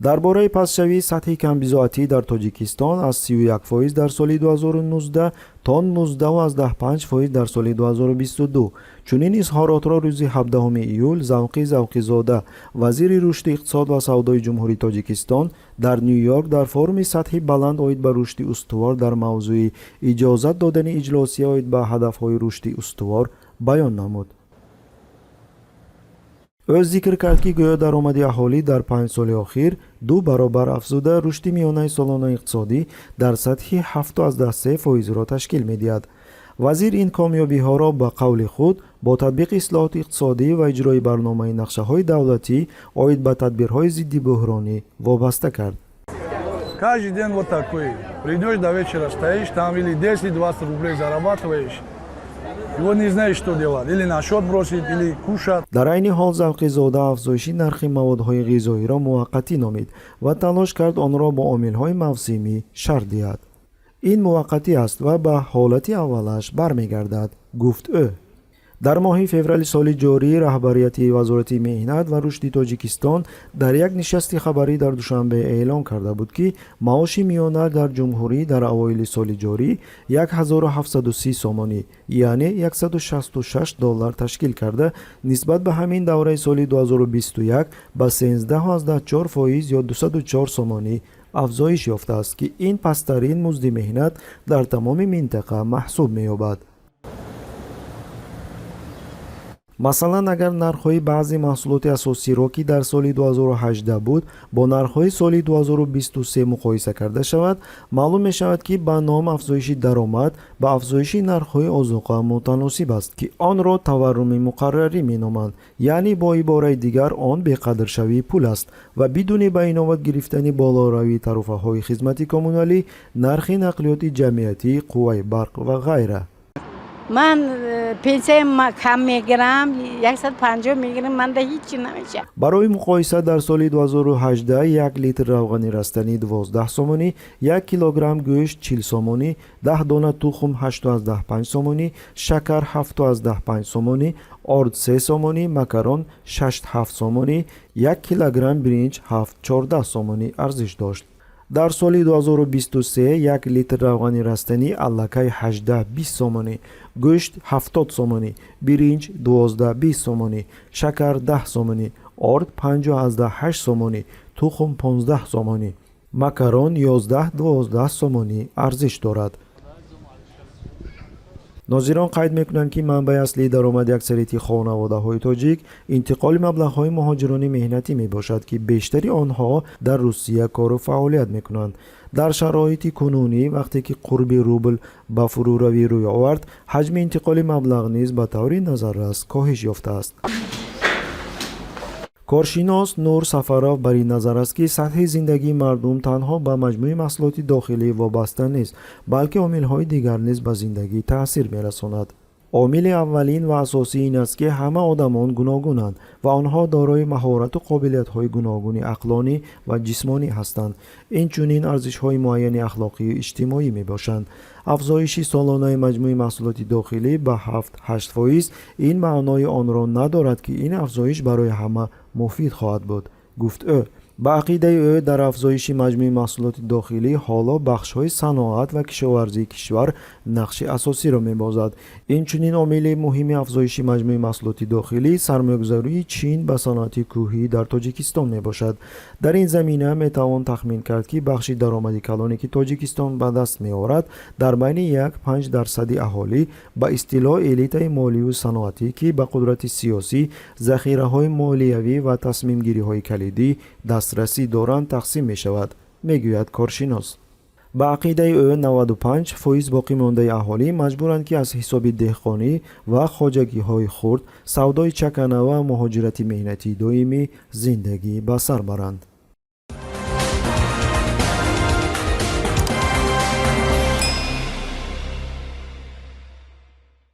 Дар бораи пастшавии сатҳи камбизоатӣ дар Тоҷикистон аз 31% дар соли 2019 то 19,5% дар соли 2022, чунин изҳоротро рӯзи 17 июл Завқи Завқизода, вазири рушди иқтисод ва савдои Ҷумҳурии Тоҷикистон, дар Ню-Йорк дар форуми сатҳи баланд оид ба рушди устувор дар мавзӯи иҷозат додани иҷлосия оид ба ҳадафҳои рушди устувор баён намуд. Ӯ зикр кард, ки гӯё даромади аҳолӣ дар 5 соли охир ду баробар афзуда, рушди миёнаи солонаи иқтисодӣ дар сатҳи 7,3 фоизро ташкил медиҳад. Вазир ин комёбиҳоро, ба қавли худ, бо татбиқи ислоҳоти иқтисодӣ ва иҷрои барномаи нақшаҳои давлатӣ оид ба тадбирҳои зиддибӯҳронӣ вобаста кард. Каждый день вот такой. Придешь, до вечера стоишь там, или 10-20 рублей зарабатываешь. Его не знаешь, что делать. Или на счет бросить, или кушать. Дар айни ҳол Завқизода афзоиши нархи маводҳои ғизоиро муваққатӣ номид ва талош кард онро бо омилҳои мавсимӣ шарҳ диҳад. Ин муваққатӣ аст ва ба ҳолати аввалаш бармегардад, гуфт ӯ. Дар моҳи феврали соли ҷорӣ раҳбарияти Вазорати меҳнат ва рушди Тоҷикистон дар як нишасти хабарӣ дар Душанбе эълон карда буд, ки маоши миёна дар ҷумҳурӣ дар авоили соли ҷорӣ 1730 сомонӣ, яъне 166 доллар ташкил карда, нисбат ба ҳамин давраи соли 2021 ба 13,4% ё 204 сомонӣ афзоиш ёфтааст, ки ин пасттарин музди меҳнат дар тамоми минтақа маҳсуб меёбад. Масалан, агар нархҳои баъзе маҳсулоти асосиро, ки дар соли 2018 буд, бо нархҳои соли 2023 муқоиса карда шавад, маълум мешавад, ки ба ном афзоиши даромад ба афзоиши нархҳои озуқа мутаносиб аст, ки онро таварруми муқаррарӣ меноманд, яъне бо ибораи дигар он беқадршавии пул аст ва бидуни ба инобат гирифтани болоравии таруфаҳои хизмати коммуналӣ, нархи нақлиёти ҷамъиятӣ, қувваи барқ ва ғайра. Ман пенсияам кам мегирам, 150 мегирам, манда ҳичи намешавад. Барои муқоиса, дар соли 2018 як литр равғани растанӣ 12 сомонӣ, 1 килограмм гӯшт 40 сомонӣ, 10 дона тухм 8,5 сомонӣ, шакар 7,5 сомонӣ, орд 3 сомонӣ, макарон 6-7 сомонӣ, 1 килограмм биринҷ 7-14 сомонӣ арзиш дошт. Дар соли 2023 як литр равғани растанӣ аллакай 18-20 сомонӣ, гӯшт 70 сомонӣ, биринҷ 12-20 сомонӣ, шакар 10 сомонӣ, орд 5,8 сомонӣ, тухм 15 сомонӣ, макарон 11-12 сомонӣ арзиш дорад. Нозирон қайд мекунанд, ки манбаи аслии даромади аксарияти хонаводаҳои тоҷик интиқоли маблағҳои муҳоҷирони меҳнатӣ мебошад, ки бештари онҳо дар Русия кору фаъолият мекунанд. Дар шароити кунунӣ, вақте ки қурби рубл ба фурӯравӣ рӯй овард, ҳаҷми интиқоли маблағ низ ба таври назаррас коҳиш ёфтааст. Коршинос Нур Сафаров бар ин назар аст, ки сатҳи зиндагии мардум танҳо ба маҷмӯи маҳсулоти дохилӣ вобаста нест, балки омилҳои дигар низ ба зиндагӣ таъсир мерасонад. Омили аввалин ва асосӣ ин аст, ки ҳама одамон гуногунанд ва онҳо дорои маҳорату қобилиятҳои гуногуни ақлонӣ ва ҷисмонӣ ҳастанд. Инчунин арзишҳои муайяни ахлоқию иҷтимоӣ мебошанд. Афзоиши солонаи маҷмӯи маҳсулоти дохилӣ ба 7-8% ин маънои онро надорад, ки ин афзоиш барои ҳама муфид хоҳад буд, гуфт ӯ. Ба ақидаи ӯ, дар афзоиши маҷмӯи маҳсулоти дохилӣ ҳоло бахшҳои саноат ва кишоварзии кишвар нақши асосиро мебозад. Инчунин омили муҳими афзоиши маҷмӯи маҳсулоти дохилӣ сармоягузории Чин ба саноати кӯҳӣ дар Тоҷикистон мебошад. Дар ин замина метавон тахмин кард, ки бахши даромади калоне, ки Тоҷикистон ба даст меорад, дар байни 1-5 дарсади аҳолӣ, ба истилоҳ элитаи молию саноатӣ, ки ба қудрати сиёсӣ, захираҳои молиявӣ ва тасмимгириҳои калидӣ дастрасӣ доранд, тақсим мешавад, мегӯяд коршинос. Ба ақидаи ӯ, 95% боқимондаи аҳолӣ маҷбуранд, ки аз ҳисоби деҳқонӣ ва хоҷагиҳои хурд, савдои чакана ва муҳоҷирати меҳнатии доимӣ зиндагӣ ба сар баранд.